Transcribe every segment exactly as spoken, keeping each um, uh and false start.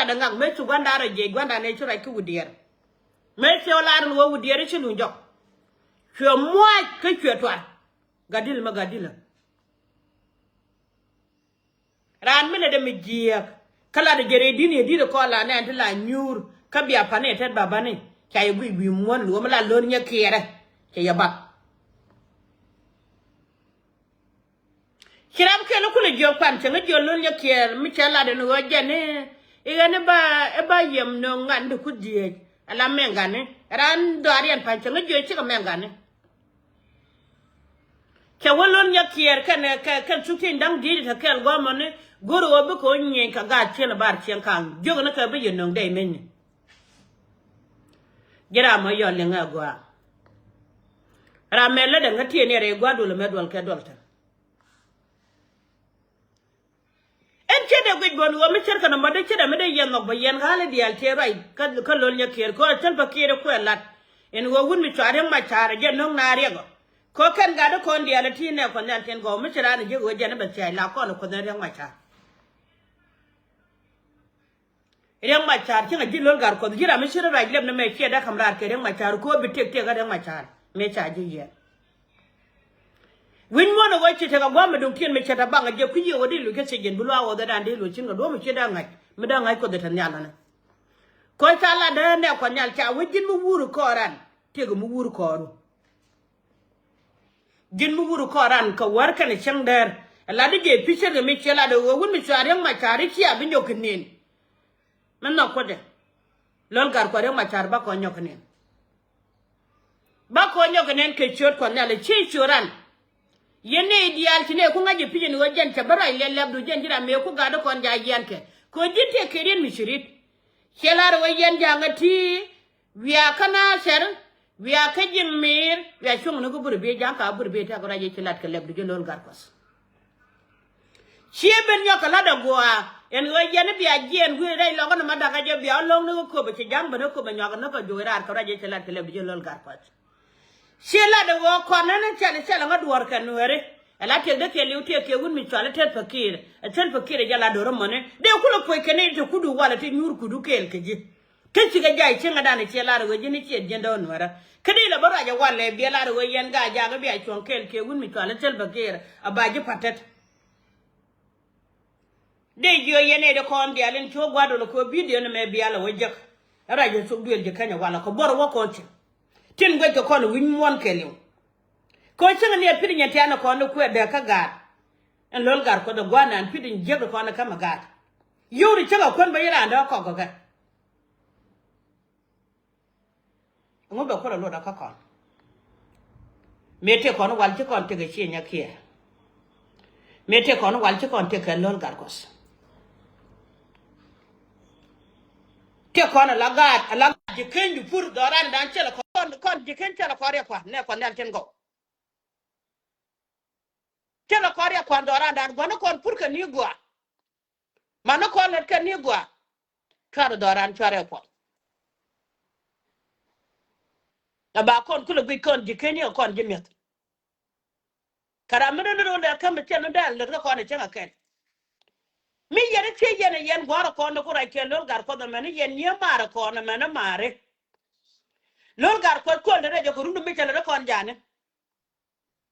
Ladɛ ŋak mëë ci gua̱ndan rɔ jiɛc gua̱ndan ëë ci ruac kä Wut Diɛɛr. Mëë ci ɣä lar ɛn ɣöö Wut Diɛɛr ci luny jɔk. Cuɛ muac kä cuɛ tuar. Gadil mɛ gadilä. Raan mi lɛ dee mi jiääk. Kä lat jɛ rɛy di̱n yɛ di̱t kɔn la nɛn ti la nyuur. Kä bia pa̱ni tet babani. Ca yɛ guic wi̱i̱ muɔ̱n luɔ̱m la lo̱n nyɛ kiɛɛrɛ. Cɛ yɛ bak. Ci ram kɛl kulɛ jiök pan cäŋ jiök lo̱n nyɛ kiɛɛr mi cɛ lat ɛn ɣöö jɛn i̱ i̱ ɣän i̱ ba i̱ ba yɛm nöŋ ŋa̱n di ku dhieec. Ala mɛŋgani raan dhɔaar yɛn pan cäŋ jiök cikɛ mɛŋgani. Cɛ wä lo̱n nyɛ kiɛɛr kɛn kɛ kɛn thuk tin da̱ŋ di̱i̱t te kɛɛl gua̱a̱mɔni go̱r ɣöö bikɛ ɣöö nyieny kɛ gaat cien bar cieŋ ka̱a̱ŋ jiök ni kɛ bi yɛ nöŋ dee meny ni. Ji̱ ram mɔ yɔl liŋ ɛ gua̱a̱. Ram mɛ lätdɛ ŋä tiɛɛn yɛ rɛy gua̱a̱ duɔl mɛ duɔl kɛ duɔl tɛn. Ɛn ce̱t ɛ guic bä ni ɣöö mi ce̱tkɛ nɔmɔ dee ce̱t ɛ mi dee yɛn nhɔk bä yɛn ɣa̱l i̱ diaal tëë ruac kä lo̱l nyɛ kiɛɛr kɛ ɣöö thil bä kiɛɛr i̱ kuɛ lat. Ɛn ɣöö wut mi cɔal Riɛk Macar ɛ jɛ no̱ŋ na riɛk ɔ kɛ ɣöö kɛn gat i̱ kɔn diaal ɛ ti nɛ kuɔth nhial tin gɔw mi ci raan ɛ ji̱ ɣöö jɛn i̱ bɛ thiac la kɔn ɛ kuoth ɛn Riɛk Macar. Riɛk Macar cieŋ a ji̱ lo̱l gar kuɔth ji̱ ram mi ci rɔ ruac lɛp ni mɛ ciɛ dee ka̱m raar kɛ Riɛk Macar kɛ ɣöö bi tëk tëk kä Riɛk Macar mëë ca ji̱ yiɛn. Wi̱ny muɔ̱n ɛ ɣöö ci tekɛ gua̱a̱m mi duŋ tiɛn mi cɛ tɛ baŋ ɛ jɛ kui̱ yiëë ɣöö di luc kä thiec jɛn bi luaak ɣöö dhɛ dan di luc cin kɛ duɔ̱ɔ̱p mi ci dee ŋa̱c mi dee ŋa̱c kuoth ɛ te nhial ɛnɛ. Kɔc ca lat dee nɛ kuɔth nhial ca wec ji̱n mi wur kɔɔran tiek mi wur kɔɔru. Ji̱n mi wur kɔɔran kɛ wär kɛnɛ cäŋ dɛɛr ɛ lat di jɛ pi̱cär kɛ mi ciɛ lat ɛ ɣöö wut mi cua Riɛk Macar i̱ cia bi nyɔk kɛ nin. Mi nhɔk kuɔtdɛ lo̱l gar kuɔth Riɛk Macar ba kɔn nyɔk kɛ nin. Ba kɔn nyɔk kɛ nɛn kɛ ciöt kuɔth nhial ɛ ci ciöt ran. Yɛn nɛy diaal ci nɛy ku ŋa̱c ɛ pi̱c ɛn ɣöö jɛn cɛ bä ruac lɛl lɛpdu jɛn ji̱ ram mëë ku gat dee kɔn ja yiɛn kɛ kɛ ɣöö ji̱n tëë kɛ riet mi ci ri̱t. Ciɛ lar ɛ ɣöö yɛn ja̱a̱ŋ ɛ ti wiaa kä Nathɛr wiaa kä ji̱ mi̱i̱r wiaa cuŋ ni kä bur bi ja̱a̱ŋ ka bur bi tɛk ruac ɛ ci lat kɛ lɛpdu ji̱ lo̱l gar kuɔth. Ciɛ ben nyɔk kɛ la̱t ɛ gua̱a̱ ɛn ɣöö yɛn i̱ bia jiɛɛn gui̱n rɛy lɔkä ni ma da̱kä jɛ bia ɣä lo̱ŋ ni kä köpɛ ci ja̱ŋ ben ɛ köpɛ nyɔak ni kä juɔc raar kɛ ruac ɛ ci lat kɛ lɛp bi jɛ lo̱l gar kuath. Ciɛ lat ɛ ɣöö kɔn ni ni cɛl cɛl ŋä duɔ̱ɔ̱r kɛ nueeri ɛ la tiɛk dee kɛ li̱w tiɛk kɛ wut mi cɔal i̱ Tɛl Pakiir ɛ Tɛl Pakiir ɛ jɛ la do̱r ɛmɔni dee kulɛ puɔc kɛn i̱ ti kudu walɛ ti nyuur kudu kɛɛl kɛ ji̱. Kä cikɛ jay cieŋädan ɛ ciɛ lar ɛ ɣöö ji̱n i̱ ciɛ jiɛn dɔ̱ɔ̱n nuɛrä. Kä dee lɛ bä ruac ɛ walɛ biɛ lar ɛ ɣöö yɛn gaa jakä bia cuɔ̱ŋ kɛɛl kiɛ wut mi cɔal i̱ Tɛl Pakiir a ba ji̱ pa̱tät. Dee jiö yɛn ɛ dee kɔn diaal in ci wä gua̱a̱r dol ɛ kɛ ɣöö bidio ni mɛ bial ɛ wä jek. Ɛ ruac ɛ thok duël ji̱ Kenya walɛ kɛ buɔr ɛ wä kɔn cieŋ. Tin guɛc kɛ kɔn ɛ wi̱ny muɔ̱ɔ̱n kɛɛliw. Kɛ ɣöö cieŋ ni ɛ pi̱t nyɛ tian ɛ kɔn ɛ kuɛ dee kä gaat. Ɛn lo̱l gar kuɔth ɛ gua̱a̱r naan pi̱t in jiäk ɛ kɔn ɛ kämɛ gaat. Yio̱w ri cäŋ ɛ kuän bä yi raan dee kɔk kɛ kɛ. Ŋu bɛ kulɛ luɔt kä kɔn. Mëë tëë kɔn wal ci kɔn tëkɛ ciɛ nyakiɛ. Mëë tëë kɔn wal ci kɔn tëkɛ lo̱l gar kuɔth. Tëë kɔn ala gaat ala gaat ji̱ keny di pur dhɔran dan cɛl kɔn kɔn ji̱ keny cɛl kɔn riɛ kuan nɛ kuan nhial tin gɔw. Cɛ lɛ kɔn riɛk kuan dhɔran dan gua̱n ni kɔn pur kɛ ni gua. Man ni kɔn lät kɛ ni gua. Cuarɛ dhɔran cuarɛ kuan. Ɛ ba kɔn kulɛ guic kɔn ji̱ keny kɔn ji̱ mi̱eth. Kɛ ram mi ni ni run dɛ käm mi cɛ ni dɛl lät kä kɔn ɛ cäŋ ɛ kɛn. Mi yɛn i̱ thiec yɛn ɛ yɛn gua̱a̱r ɛ kɔn ni ku ruac kɛ lo̱l gar kuɔth ɛmɛn i̱ yɛn nyiee maar ɛ kɔn ɛmɛn i̱ maar i̱. Lo̱l gar kuɔth kuɔl ni rɛc ɛ kɛ run mi cɛ lät ɛ kɔn jani.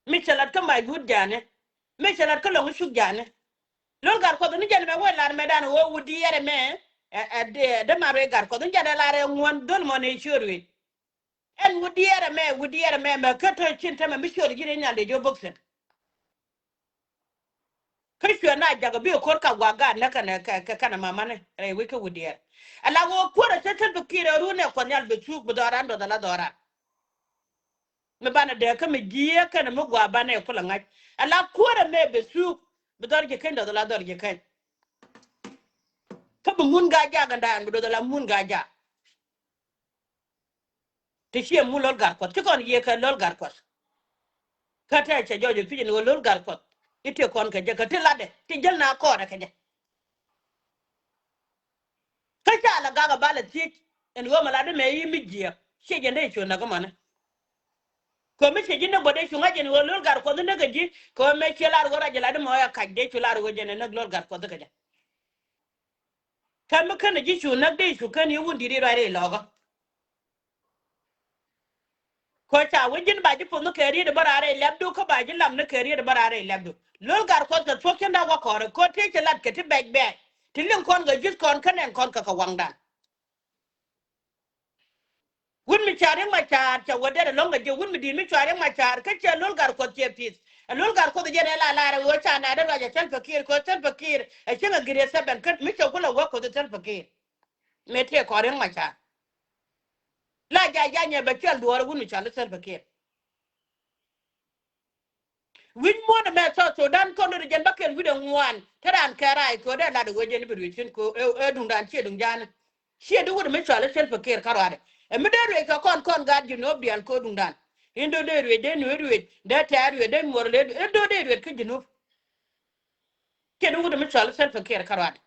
Mi cɛ lat kä mac wut jani. Mi cɛ lat kä lɔŋ cuk jani. Lo̱l gar kuɔth ni jɛn mɛ wee lar mɛ dan ɣöö wut diɛɛr ɛmɛ. Ɛ, ɛ, dee, dee ma ruëë gar kuɔth ni jɛn ɛ lar ɛ ŋuɔ̱n dhöl mɔ ni ciöör wi̱i̱. Ɛn wut diɛɛr ɛmɛ, wut diɛɛr ɛmɛ mɛ kä tö cin tämɛ mi ciöör ji̱n in nyan dee jiö boxing. Kä cuɛ na jakä bi ko̱r ka guak gaat nä kɛnɛ kɛ, kɛ, kɛnɛ mamani rɛy wec kä wut diɛɛr. Ala ɣöö kuäärä cä Tɛl Pakiir ɛ run ɛ kuɔth nhial bi thuk bi dhɔran duɔth ala dhɔran. Mi banɛ dee kä mi jiɛ kɛnɛ mi gua banɛ kulɛ ŋa̱c. Ala kuäärä mɛ bi thuk bi dhɔr ji̱ keny dɔth ala dhɔr ji̱ keny. Kä bi mun gaa jak ɛn da̱a̱n bi doth ala mun gaa jak. Ti ciɛ mun lo̱l gar kuɔth ci kɔn yiëë kɛ lo̱l gar kuɔth. Kä tɛ cɛ jɔɔc ɛ pi̱c ɛn ɣöö lo̱l gar kuɔth i̱ tëë kɔn kɛ jɛ kɛ ti latdɛ ti jäl na kɔɔdɛ kɛ jɛ. Kä ca la gak a bal a thiec ɛn ɣöö mɛ latdɛ mɛ i̱ mi jiɛɛk ciɛ jɛn dee cuɛ näk ɛmɔni. Kɛ mi ciɛ ji̱ näk bä dee cu ŋa̱c ɛn ɣöö lo̱l gar kuɔth näk kɛ ji̱ kɛ ɣöö mɛ ciɛ lar ɣöö rac latdɛ mɛ ɣöö ya kac dee cu lar ɣöö jɛn ɛ näk lo̱l gar kuɔth kɛ jɛ. Kä mi ken ji̱ cu näk dee cu ken i̱ wun di̱t i̱ ruac rɛy lɔkä. Kɔ ca wee ji̱n ba ji̱ puɔth ni kɛ riet bä raar rɛy lɛpdu kä ba ji̱ lam ni kɛ riet bä raar rɛy lɛpdu. Lol Gatkuɔth kɛ thuɔ̱k cin da̱k wä kɔɔrɛ kɔ tëë ci lat kɛ ti bɛc bɛc ti liŋ kɔn kɛ ji̱th kɔn kä nɛn kɔn kɛ kɛ waŋdan. Wut mi ca riɛk ma caar ca wä dɛr ɛlɔ̱ŋ kɛ ji̱ wut mi di̱i̱t mi ca riɛk ma caar kä cɛ Lol Gatkuɔth cɛ pi̱th. Ɛ Lol Gatkuɔth jɛ nɛ la lar ɛ ɣöö ca nɛ dee ruac ɛ Salva Kiir kɛ Salva Kiir ɛ cieŋ ɛ gir ɛ sɛbɛn kä mi cɛ kulɛ wä Kuoth ɛ Salva Kiir. Mëë tëë kɔn riɛk ma caar. La ja̱ ja̱ nyɛ bɛ cɔl duɔɔr wun mi cɔal i̱ Salva Kiir. Wi̱c muɔ̱ɔ̱n ɛmɛ South Sudan kɔn dee jɛn bä kɛl wi̱cdɛ ŋuan te raan kɛ rac kɛ ɣöö dee lat ɛ ɣöö jɛn i̱ bi ruëc thi̱n kɛ ɣöö ɛ duŋdan ciɛ duŋdan. Ciɛ di wut mi cɔal i̱ Salva Kiir kärɔadɛ. Ɛ mi dee ruëc kɛ kɔn kɔn gaat Junub diaal kɛ ɣöö duŋdan. In do̱ dee ruëc dee nuëë ruëc dee tɛ̈r ruëc dee muɔr lëë in do̱ dee ruëc kä Junub. Ciɛ di wut mi cɔal i̱ Salva Kiir kärɔadɛ.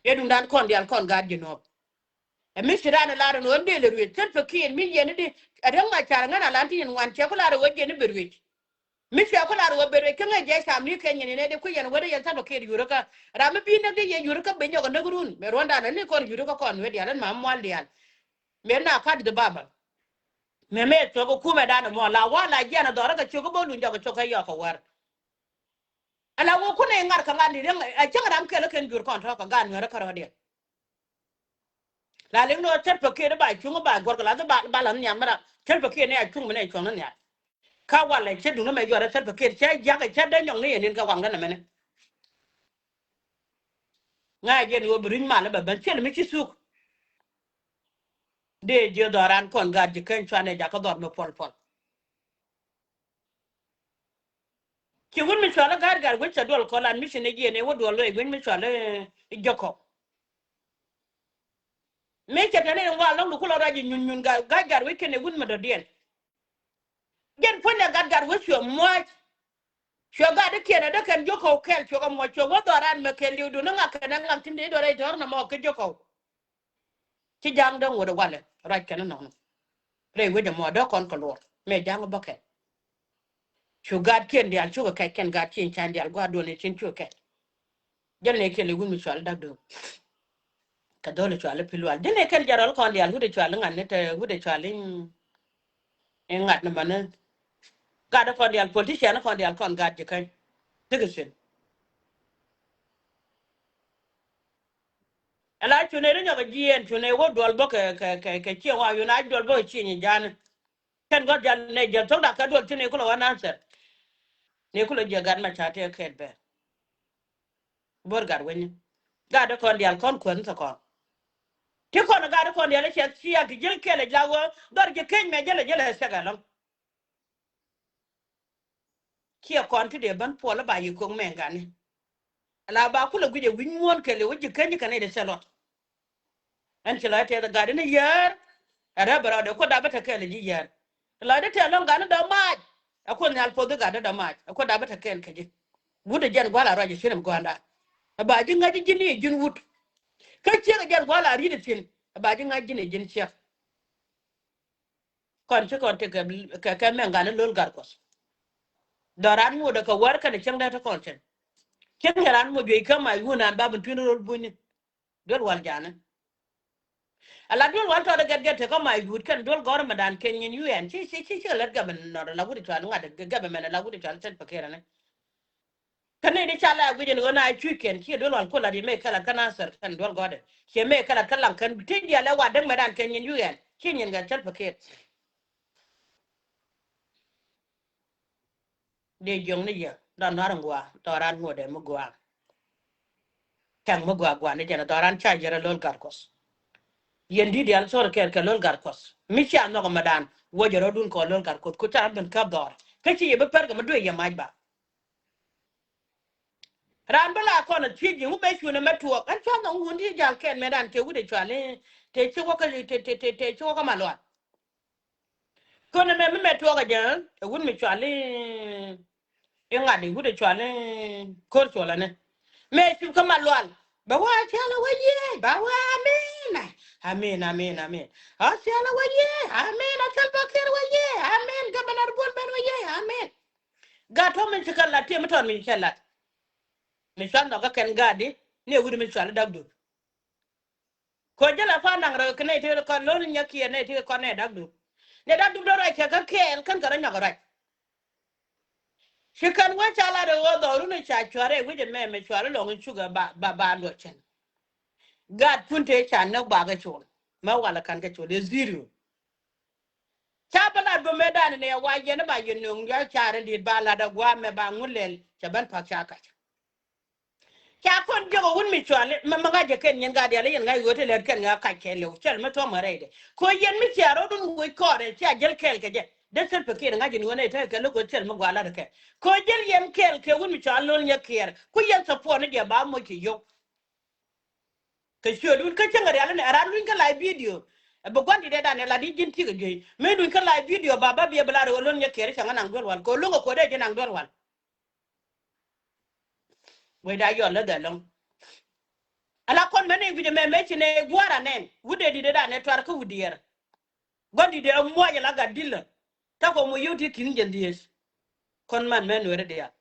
Ɛ duŋdan kɔn diaal kɔn gaat Junub. Ɛ mi ci raan ɛ lar ɛn ɣöö ɛn dee lɛ ruëc Salva Kiir mi yɛn i̱di ɛ riäŋ ma ca̱r ŋän a lan ti yɛn ŋuan cɛ ku lar ɛ ɣöö jɛn i̱ bɛ ruëc. Mi cɛ ku lar ɛ ɣöö bɛ ruëc kä ŋäc jɛ cam ni kɛ nyɛn in ɛ dee ku yɛn wä dee yɛn Salva Kiir yurikä. Ram mi bi näk dee yɛn yurikä ben nyɔk ɛ näk run mɛ ruɔ̱ndan ɛ ni kɔn yurikä kɔn wee diaal ɛn ma mual diaal. Mɛ na kat di baba. Mɛ mɛ cɔk ɛ kumɛ dan ɛmɔ la wa la jiɛn ɛ dhɔrä kɛ cök ɛ bä luny jɔk ɛ cök ɛ yɔk ɛ wär. Ala wä kunɛ ŋa̱r kä ŋa̱r ni riäŋ ɛ cäŋ ram kɛl ɛ kɛn jur kɔn tɔ̱ kɛ gan nuɛrä kärɔ̱diɛn. La liŋ ni ɣöö Salva Kiir ba cuŋ ba guɔ̱r kɛ la ba la nhiam mɛ ram Salva Kiir ni a cuŋ mi ni cuɔ̱ŋ ni nhiam. Ka walɛ cä duŋ ni mɛ yuɔrɛ Salva Kiir cä jiakä cä dee nyɔŋ ni yɛ nin kɛ waŋdä nɛ mɛnɛ. Ŋa̱c jɛn ɣöö bi runy mal ɛ bɛ ben thil mi ci thuk. Dee jiö dhɔran kɔn gaat ji̱ ken cuanɛ jakä dhɔr mi puɔl puɔl. Ci wut mi cual i̱ Gatgat wec ca duɔl kɔn lan mi ci ni jiɛn ëë wä duɔl loc wec mi cual i̱ Jacob. Mëë cɛ tɛn in wal lɔ̱ŋ di kulɔ ruac i̱ nyuny nyuny Gatgat wec kɛn ëë wut mi dɔ̱diɛn. Jɛn puɔ̱nydɛ Gatgat wec cuɛ muɔ̱c. Cuɛ gat i̱ kiɛn ɛ dee kɛn Jacob kɛl cuɛ kɛ muɔ̱c cuɛ wä dhɔran mɛ kɛn li̱w dun i̱ ŋak kɛn ɛ ŋak tin dee dɔrɛ i̱ tɔ̱r nɔmɔ kä Jacob. Ci ja̱a̱ŋ dee ŋot walɛ ruac kɛn inɔnɔ. Rɛy wec ɛmɔ dee kɔn kɛ luɔr mëë ja̱a̱ŋ bä kɛn. Cu gaatkiɛn diaal cukɛ kɛc kɛn gaatkiɛn ca̱n diaal gua̱a̱r duɔl ni cin cukɛ kɛc. Jäl ni kɛl i̱ wut mi cual i̱ Dak Dööm. Kɛ dho̱l i̱ cual i̱ Pi̱l Wal jäl ni kɛn jɛ rɔl kɔn diaal wut i̱ cual i̱ ŋa̱t ni te wut i̱ cual i̱ ŋa̱t ni mani. Gaat i̱ kɔn diaal politician i̱ kɔn diaal kɔn gaat ji̱ käny. Thikɛ thi̱n. Ala cunɛ ri nyɔk a jiɛɛn cunɛ wä duɔl bä kɛ kɛ kɛ kɛ cieŋ wa yun a duɔl bä kɛ cieŋ i̱ ja̱a̱n. Kɛn gɔ̱r ja̱a̱n nɛ jiɛl thok dak kɛ duɔl ci nɛ kulɛ wä nansɛr. Nɛ kulɛ jiɛ gat ma ca tëë kɛɛt bɛ. Buɔr gat wä nyi. Gat dee kɔn diaal kɔn kuäth ni thɛ kɔn. Ti kɔn gat dee kɔn diaal i̱ ciɛ ciɛ ti ji̱l kɛl i̱ la wä dhɔr ji̱ keny mɛ ji̱l i̱ ji̱l i̱ thiɛk ɛlɔ̱ŋ. Ciɛ kɔn ti dee ben puɔl i̱ ba yi ko̱k mɛŋ gani. Ala ba kulɛ guic ɛ wi̱c muɔ̱ɔ̱n kɛl i̱ wä ji̱ keny kɛn i̱ dee thɛ luɔt. Ɛn ci lɔc tɛth ɛ gat in i̱ yäär. Ɛ rɛp ɛ rɔɔdɛ kuoth dap bä te kɛl i̱ ji̱ yäär. Lɔcdä tɛth lɔ̱ŋ gat in dɔ̱ maac. Ɛ kuoth nhial poth i̱ gatdä dɔ̱ maac ɛ kuoth dap bä te kɛl kɛ ji̱. Wut ɛ jɛn gua̱l a ruac i̱ ci rim gua̱a̱nda. Ɛ ba ji̱ ŋäc i̱ ji̱n i̱ ji̱n wut. Kä ciek ɛ jɛn gua̱l a ri̱t i̱ thi̱n. Ɛ ba ji̱ ŋäc ji̱n i̱ ji̱n ciek. Kɔn ci kɔn tekɛ kɛ kɛ mɛŋ gat in lo̱l gat kuɔth. Dhɔran ŋot ɛ kɛ wär kɛnɛ cieŋdɛ te kɔn cieŋ. Cieŋ cɛ ran ŋot juey kä mac wun an ba bin tui̱n ro̱l bunyni. Duel wal jani. Ala duel wal tɔɔt gɛt gɛt te kä mac wut kɛn duel gɔr mɛ dan kɛn nyin U N ci ci ci ci lɛt gɛbɛ nɔt ala wut cual ŋa̱t gɛbɛ mɛn ala wut cual Salva Kiir ni. Kä ni di ca la guic in ɣän a cuc kɛn ci duel wal kol a di mɛ kɛl a kä Nasir kɛn duel gɔdɛ. Ci mɛ kɛl a kä laŋ kɛn ti dial ɛ wa däŋ mɛ dan kɛn nyin U N ci nyin gɛ Salva Kiir. Dee jiɔŋ ni yɛ dɔn nuar in gua dɔran ŋuɔdɛ mi gua. Kɛŋ mi gua gua ni jɛn dɔran ca yɛrɛ lo̱l gat kuɔth. Yɛn di̱t dial thor kɛɛr kɛ lo̱l gat kuɔth mi cia nhɔk ɛmɛ dan wä jɛ rɔdun kɔ lo̱l gat kuɔth ku ca ben käp dhɔr kä ci yɛ bi pɛr kɛ mi duee yɛ mac ba. Raan bä la kɔn a thiec ji̱ ŋu bɛ cuun ɛmɛ tuɔɔk ɛn cua nhɔk wun ti jal kɛn mɛ dan te wut ɛ cual i̱ te ci wä kä te te te te ci wä kä Malual. Kön ɛmɛ mi mɛ tuɔɔk ɛ jɛ ɛ wut mi cual i̱ i̱ ŋa̱t i̱ wut ɛ cual i̱ ko̱r cuɔl ɛnɛ. Mɛ cip kä Malual bɛ wä a cial ɛ wä yiëë ba wä amin. Amin amin amin. A cial ɛ wä yiëë amin a cial bä kiɛr wä yiëë amin gabɛn ar buɔl ben wä yiëë amin. Gat tɔ̱ min ci kɛ lat tiɛ mi tɔn min ci kɛ lat. Mi cual nhɔkä kɛn gat di. Ni wut mi cual i̱ Dak Dup. Ko jälɛ pa naŋ rɛ kɛ nɛy ti kɔn lo̱n nyɛ kiɛ nɛy ti kɔn nɛ Dak Dup. Nɛ Dak Dup dee ruac kɛ kä kɛɛl kän kɛ rɔ nyɔk ruac. Ci kɛn wee ca lat ɛ ɣöö dhɔrun i̱ ca cuarɛ wi̱c ɛmɛ mɛ cuarɛ lɔŋ in cukɛ ba ba ba luɔc cɛn. Gat kun te ca näk bakɛ col mɛ walɛ ka̱n kɛ col ɛ zero. Ca bä lat bä mëëdan ni ɛ wa yɛn ba yɛn nöŋ yɔ carɛ dit ba lat ɛ gua̱a̱ mɛ ba ŋun lɛl cɛ bän pak ca kac. Ca kɔn jiök ɛ wun mi cuali mɛ mɛ ŋa̱c jɛ kɛn nyin gat diali yɛn ŋa̱c ɣöö te lɛt kɛn ŋa̱c kac kɛ lɛw cɛl mi thuɔ̱k mɛ rɛydɛ. Ko yɛn mi cia rɔɔdun wec kɔɔrɛ cia jäl kɛɛl kɛ jɛ dee thil pekir ŋa̱c jɛ ni ɣöö nɛy te kɛ lo̱k ɣöö cɛl mi gua̱a̱ lat kɛ. Ko jäl yɛn kɛɛl kɛ wun mi cuali lo̱l nyɛ kiɛɛr ku yɛn support ni jɛ ba moc kɛ yio̱w. Kɛ ciötdun kä cäŋ rial ni ɛ ran luny kä live video. Ɛ bi gua̱n di dee dan ɛ la di ji̱n ti̱k ɛ juey mi luny kä live video ba ba biɛ bi lar ɣöö lo̱l nyɛ kiɛɛr cäŋ ɛ naŋ duel wal kɛ ɣöö lo̱ŋ ɛ kuɔt dee ji̱ naŋ duel wal. Wecda yɔl läth ɛlɔ̱ŋ. Ala kɔn mɛn in guic ɛmɛ mëë ci nɛ gua̱a̱r anɛn wut dee di̱t ɛ dan ɛ tuar kä wut diɛɛr. Gua̱n di̱t ɛ muɔc ala gat di̱lä. Takɔ mu yio̱w ti ki̱n jɛn dhieec. Kɔn man mɛn nueeri diaal.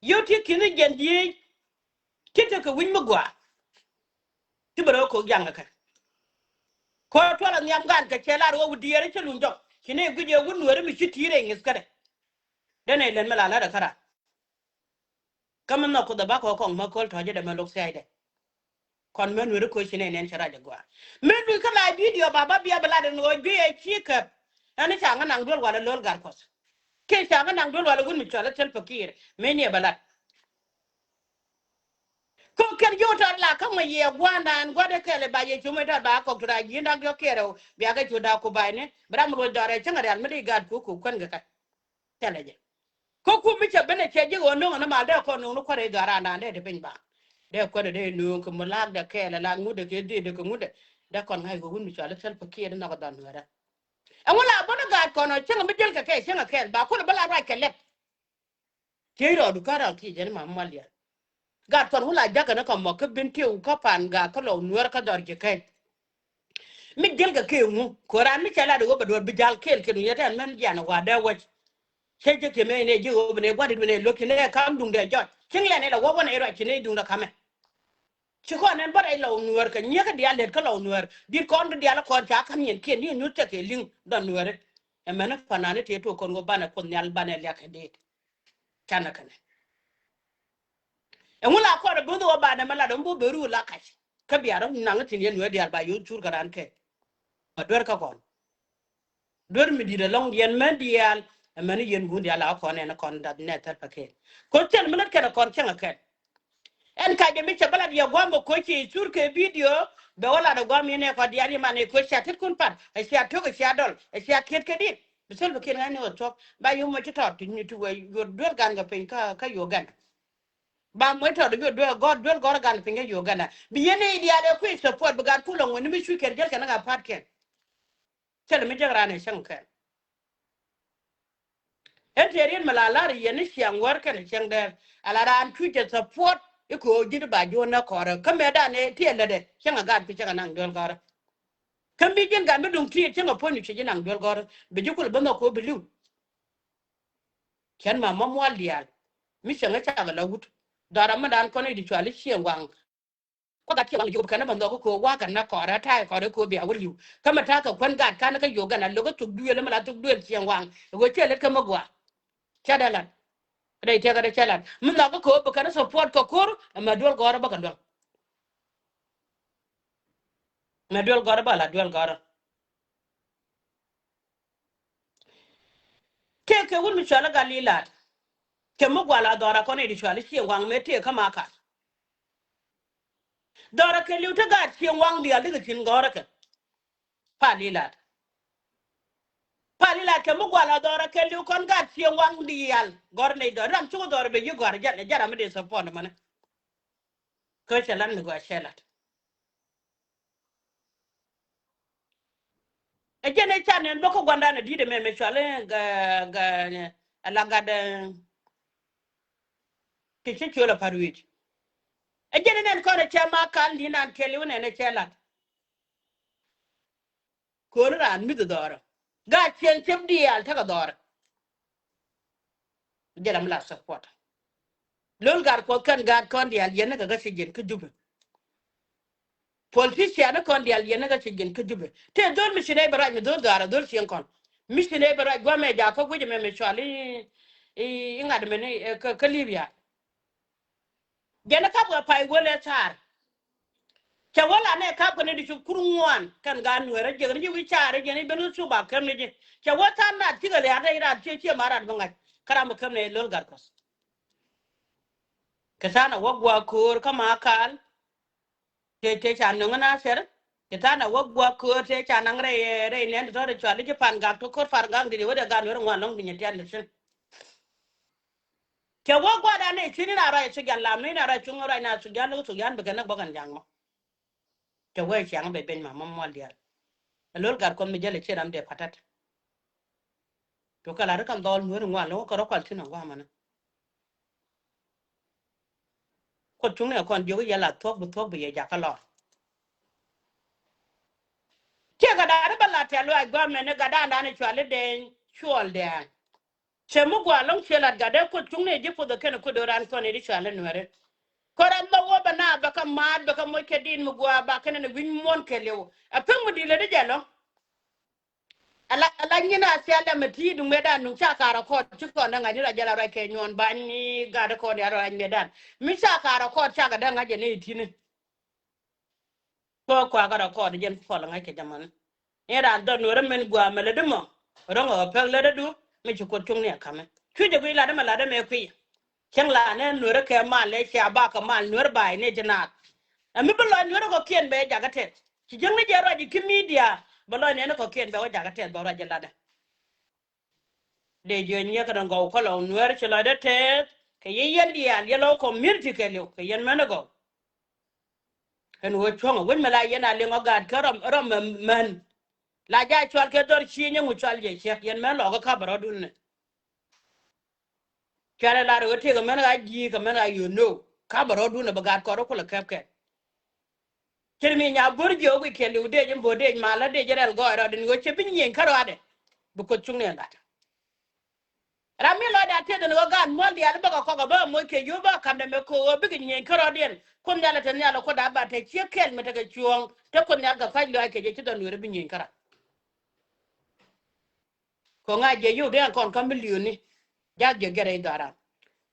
Yio̱w ti ki̱n jɛn dhieec. Ti tekɛ wi̱c mi gua̱a̱. Ti bɛ rɔ ko̱k jaŋ kɛ. Kɔ tuɔl a nhiam gan kɛ cɛ lar wä wut diɛɛr ci luny jɔk ci nɛ guic ɛ wut nueeri mi ci ti̱i̱r ɛ ŋi̱th kädɛ. Denɛ ilɛn mi la lat ɛ kära. Kä mi nhɔk Kuoth ɛ bakɔ kɔŋ mä ko̱l tɔ̱ɔ̱cä dɛ mä lo̱k thiaydɛ. Kɔn män weri koci nɛ nɛn cɛ rac ɛ gɔaa. Män weri kä la bidio ba ba bia bi lat ɛn ɣöö juey ɛ ci käp. Ɛn ca ŋä naŋ duel walɛ lo̱l gar Kuɔth. Kiɛ ca ŋä naŋ duel walɛ wun mi cɔl ɛ thil pekir. Män ni ɛ bɛ lat. Kä kɛn ji̱ wä tɔt la kä ŋuɛ yɛ gua̱a̱ndan gua̱dɛ kɛl ɛ ba yɛ cum ɛ tɔt ba kɔk ti rac ji̱n dak jɔk kiɛrɛ wä bia kɛ cu dak ku ba̱a̱cni bi ram luɔc dɔrɛ cäŋ ɛ rial mi di gat ku ku kuän kɛ kɛ. Thilɛ jɛ. Kä kum mi cɛ ben ɛ cɛ ji̱ ɣöö no̱ŋ ɛn mal dee kɔn no̱ŋ ni kuäär i̱ dhɔaran dan dee ti piny ba. Dee kuäär dee no̱o̱ŋ kɛ mulaak dee kɛɛl ɛ la ŋut dee kɛ dhieec dee kɛ ŋut dee. Dee kɔn ŋa̱c ɣöö wun mi cɔal i̱ thil pekir inɔk ɛ dhɔn nuɛrä. Ɛŋu la bä ni gaat kɔn ɔ cieŋ mi jiɛl kɛ kɛ cieŋ ɛ kɛɛl ba kulɛ bä la ruac kɛ lɛp. Tiey rɔɔdu kä rɔɔd thiec jɛn ma mual yɛn. Gat kɔn wun la jakä ni kɔn mɔ kä bin tieu kä pan ga kä lɔw nuɛr kä dhɔr ji̱ kɛn. Mi jiɛl kɛ kɛ ŋu koran mi cɛ lat ɣöö bɛ duɔr bi jal kɛɛl kɛ duŋ yɛ tɛn mɛn jian ɛ wa dee wec. Cɛ ji̱ kɛ mɛ inɛ ji̱ ɣöö bi nɛ gua̱dit bi nɛ lo̱k ci nɛ kam duŋdɛ jɔc cieŋ lɛn ilɛ wä wä nɛ iruac ci nɛ duŋdɛ kamɛ. Ci kɔn ɛn bä rɛy lɔw nuäär kɛ nyiäkä diaal lɛt kä lɔw nuäär dit kɔn di diaal kɔn ca ka̱n nyin kiɛn ni nyuth tekɛ li̱ŋ dhɔn nuääri. Ɛmɛni panani tëë tuɔɔk kɔn ɣöö banɛ Kuoth nhial banɛ liak kɛ deet. Canɛ kɛnɛ ɛŋu la kɔn ɛ bo̱th ɣöö banɛ mɛ lat ɛm bo̱ bɛ ru la kac. Kä bia rɔ naŋ thi̱n yɛn nuäär diaal ba yo̱o̱ cur kɛ raan kɛ. Ba duer kä kɔn. Duer mi di̱t ɛlɔ̱ŋ yɛn män diaal. Ɛmɛni yɛn wun diaal a kɔn ɛn kɔn dath nɛ thɛl pɛ kɛn. Ko̱ thil mi lät kɛn ɛ kɔn cäŋ ɛ kɛn. Ɛn ka jɛ mi cɛ bä lat yɛ gua̱a̱m ɛ ko̱ ci cur kɛ bidio. Bɛ wä lat ɛ gua̱a̱m yɛn ɛ kɔn diaal yɛ man ɛ ko̱ cia tet kun pat ɛ cia tok ɛ cia dɔl ɛ cia kiet kɛ dit. Bi thil bi kiɛn ŋa̱c ni ɣä thuɔ̱k ba yum mɔ ci tɔt ti nyuc ti wee yuɔr duel gan kɛ piny kä kä Uganda. Ba mɔ ci tɔt yuɔr duel gɔr duel gɔr gan piny kä Uganda bi yɛn ɛ diaal ɛ kui̱ support bi gat kulɛ ŋuɛn ni mi cuc kɛn jɛl kɛn ɛ gat pat kɛn. Thilɛ mi jek raan ɛ cäŋ kɛn. Ɛn tëë riet mi la lar yɛn ni ciaŋ wär kɛnɛ cieŋ dɛɛr ala raan cuc jɛ support. I̱ köö ji̱n ba ji̱ wä nä kɔrä kä mɛtdan ɛ tiɛɛl lätdɛ cäŋ a gaat pi cäŋ a naŋ duel gɔrä. Kä mi ji̱n gat mi duŋ tiɛɛl cäŋ a puɔ̱ny cu ci naŋ duel gɔrä bi ji̱ kul bä nhɔk köö bi li̱w. Cɛn ma ma mual diaal mi cäŋ a cakɛ la wut dhɔra mi dan kɔn i̱ di cual i̱ cieŋ waŋ. Kuath a tiɛm waŋ ji̱ kɛn bä nhɔk kä ko̱ wa̱a̱ kɛn na kɔrɛ ta̱a̱ kɔrɛ ko̱ bia wä li̱w. Kä mɛ ta̱a̱ kɛ kuän gaat ka̱n kä Uganda lo̱k kä thuk duëël mɛ la thuk duëël cieŋ waŋ. Ɛ ɣöö cɛ lät kä mɛ gua̱a̱. Ca dee lat. Rɛy tɛk rɛy cɛ lat mi nhɔk kä ko̱ bä kɛn support kɛ ko̱r. Ɛmɛ duel gɔ̱rä bä kɛ luäŋ. Mɛ duel gɔ̱rä bä la duel gɔ̱rä. Tëëkɛ wut mi cual i̱ Galilat. Kɛ mi gual a dhɔra kɔn i̱ di cual i̱ cieŋ waŋ mëë tëëk kä Makal. Dhɔra kɛ li̱w ti gaat cieŋ waŋ diaal dikɛ thi̱n gɔ̱rä kɛ. Palilat. Palilat kɛ mi gual a dhɔra kɛ li̱w kɔn gaat cieŋ waŋ diaal gɔ̱rä nɛy dhɔr ram cuk dhɔr bɛ yi gɔ̱rä jɛn jɛn ram mi dee support mani. Kä cɛ lat mi gɔaa cɛ lat. Ɛ jɛn ɛ can ɛn bä kä gua̱ndan ɛ di̱t ɛmɛ mɛ cual ɛ ga ga ɛ la gat ɛ. Ti ci cuɔl ɛ pa̱t wi̱i̱c. Ɛ jɛn ɛ nɛn kɔn ɛ cɛ ma kal ni nan kɛl i̱ wä nɛn ɛ cɛ lat. Kööni raan mi̱th dhɔrä. Gaat cieŋ cep diaal tekɛ dhɔrä. Jɛ lam la support. Lol Gatkuɔth kɛn gaat kɔn diaal yɛn ni kɛ kä ci jiɛn kä Jubɛ. Politician ni kɔn diaal yɛn ni kä ci jiɛn kä Jubɛ. Tëë dhol mi ci nɛy bɛ ruac mi dhol dhaar a dhol cieŋ kɔn. Mi ci nɛy bɛ ruac guamɛ jakä guic mɛ mi cual i̱, i̱, i̱ ŋa̱t mɛ ni, eh, kä, kä Libya. Jɛn ɛ kap kɛ pay wälɛ car. Cɛ wä la nɛ kap kɛ ni di cu kur ŋuan kɛn gaat Nuɛɛrä jiɛk ni ji̱ wi̱c car jiɛn i̱ ben kä cuba kɛm ni ji̱. Cɛ wä tha̱a̱n rat cikɛ lia̱a̱ dee rat ciɛ ciɛ ma rat bä ŋa̱c. Kä ram bä kɛm ni Lol Gatkuɔth. Kɛ tha̱a̱n a wä gua̱a̱ köör kä ma kal. Tëë, tëë ca nöŋ Nasir. Kɛ tha̱a̱n a wä gua̱a̱ köör tëë ca naŋ rɛy, rɛy nɛn ti tɔ̱ rɛy cual i̱ ci Pan Gak ti ko̱r Pan Gak di di wä dee gaat Nuɛɛrä ŋuan lɔ̱ŋ di nyɛ tian di thi̱n. Cɛ wä gua̱dan ni thi̱n in a ruac Thujan lam ni in a ruac cuŋ ruac na Thujan ni Thujan bikɛ näk bä kɛn ja̱ŋ mɔ. Cɛ wä ciaŋ bɛ ben ma mɔ mual diaal. Ɛ Lol Gatkuɔth mi jäl ɛ ci ram dee patat. Cu kɛ lat ri kɛn dhɔl Nuɛɛri ŋuan lɛ wä kɛ rɔ kual thi̱n ɛ gua̱a̱mɛnɛ. Kuoth cuŋni ɛ kɔn jiök i̱ yɛ la thuɔ̱k bi thuɔ̱k bi yɛ jakä lɔr. Ciɛ kɛ da̱a̱ri bä la tɛ̈th luaac gua̱a̱mɛnɛ gatdan dan i̱ cual i̱ Deny Cuɔl Dɛɛŋ. Cɛ mi gua̱a̱ lɔ̱ŋ ciɛ lat gat dee Kuoth cuŋni ɛ ji̱ puɔth ɛ kɛn ɛ kuoth do̱ran kɔn i̱ di cual i̱ Nuɛɛri. Kɔ ram bä wä bɛ na bɛ kɛ maat bɛ kɛ moc kɛ di̱i̱t mi gua̱a̱ ba kɛn ɛ wi̱ny muɔ̱n kɛɛliw. Ɛ pek mi di̱i̱t lɛ di jɛ lɔ̱ŋ. Ala, ala nyin a thial ɛmɛ ti duŋ mëëdan nuŋ ca kar a kɔɔt ci kɔn dee ŋa̱c ni ra jɛl a ruac kɛ nyuɔn bany ni gat kɔn ya ruac mëëdan. Mi ca kar a kɔɔt ca kɛ dee ŋa̱c jɛ ni itini. Kɔ kua kar a kɔɔt jɛn kɔl ŋa̱c kɛ jamani. Ni ran dhɔn nuɔrɛ men gua̱a̱ mɛ lɛ di mɔ. Ro̱ŋ a pek lɛ di du mi ci Kuoth cuŋni a kamɛ. Cu jɛ guiy lat ɛmɛ lat ɛmɛ kui̱. Cäŋ la nɛ nuɛrɛ kɛ mal lɛ cia bakɛ mal nuɛr bay ni ci naath. Ɛ mi bi lɔc nuɛrɛ kɔkiɛn bɛ jakä tɛth. Ci jäŋ ni jɛ ruac i̱ ki media bɛ lɔc nɛn kɔkiɛn bɛ wä jakä tɛth bɛ ruac jɛ latdɛ. Dee jiö nyiek kɛ dɔ̱ŋ gɔw kɔlɔŋ nuɛr ci lɔcdɛ tɛth kɛ yɛ yɛn diaal yɛ lɔw community kɛɛliw kɛ yɛn män ɛ gɔw. Ɛn ɣöö cuɔ̱ŋ ɛ wec mi la yɛn a liŋ ɔ gaat kä rɔm, rɔm mɛ män. La ja cual kɛ dhɔr ci nyɛ ŋu cual jɛ ciɛk yɛn män lɔk kä ka̱p ɛ rɔ̱dun nɛ. Cuarɛ lar ɣöö tëëk ɛmɛn ɣa̱ ji̱ kɛ mɛn ɣa̱ yöö no̱o̱ ka̱p ɛ rɔ̱dun ɛ bɛ gaat kɔr ɛ kulɛ kɛp kɛ. Cin mi nya go̱r jiök wi̱i̱ kiɛ li̱w dec in bo̱o̱ dec malä dec in rɛl gɔɔy rɔɔd in ɣöö cɛ bi nyieny kärɔaadɛ. Bi Kuoth cuŋni ɛn lat. Ram mi lɔcda tëëth ɛn ɣöö gaat muɔ̱l diaal bäkɛ kɔk ɛ bä moc kɛ yio̱w bä ka̱mdɛ mɛ köök ɣöö bikɛ nyieny kärɔɔdiɛn. Kuoth nhial ɛ te nhial ɛ kuoth da̱a̱ ba te ciek kɛl mi tekɛ cuɔ̱ɔ̱ŋ te Kuoth nhial kɛ pa̱c lɔaac kɛ jɛ ci dhɔn lueeri bi nyieny kärac. Kɛ ŋa̱c jɛ yio̱w dee ɛn kɔn kä milioni. Jath jɛ gɛrɛ i̱ dhɔran.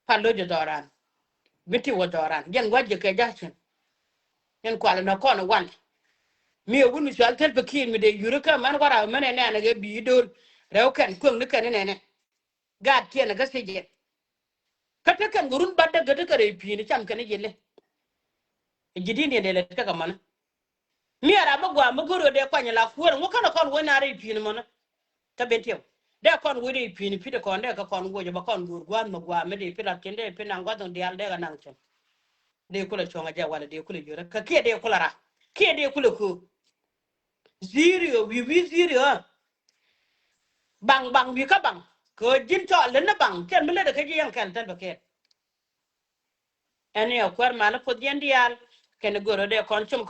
Pal lo̱c jɛ dhɔran. Bi ti wä dhɔran jɛn gua̱c jɛ kɛ ja̱cin. Ɛn kual ɛn ɛ kɔn ɛ wal. Mi ɛ wun mi cual thil pikiir mi dee yuri kä mɛn wara mɛn ɛ nɛɛnɛ kɛ bi̱i̱ do̱l. Rɛw kɛn kueŋni kɛn inɛnɛ. Gaat kiɛn ɛ kä thiec jɛ. Kä te kɛn kɛ run batdä gät kä rɛy pi̱i̱ni cam kɛn i̱ ji̱ lɛ. Ji̱ di̱n diɛn dee lɛ tekɛ mɔnä. Mi a rap mi gua̱a̱ mi go̱r ɣöö dee kuany la kuäär ŋu känɛ kɔn wec na rɛy pi̱i̱n mɔnä. Kä ben tiɛw dee kɔn wec rɛy pi̱i̱n pi̱t kɔn dee kä kɔn woc bä kɔn go̱o̱r gua̱a̱th mi gua̱a̱ mi dee pi̱t lat cin dee pi̱t naŋ gua̱th dɔ̱ŋ diaal dee kɛ naŋ cin. Dee kulɛ cuɔ̱ŋ a jɛ walɛ dee kulɛ yörä kä kiɛ dee kulɛ rak kiɛ dee kulɛ köök. Ziri ɣä wi̱i̱ wi̱i̱ ziri ɣä. Baŋ baŋ wi̱i̱ kä baŋ kɛ ɣä ji̱n cɔal lät ni baŋ kɛn mi lät ɛ kä ji̱ yɛn kɛl tɛl bɛ kɛɛl. Ɛn ni ɛ kuäär mal i̱ puɔth yɛn diaal kɛn i̱ görä dee kɔn com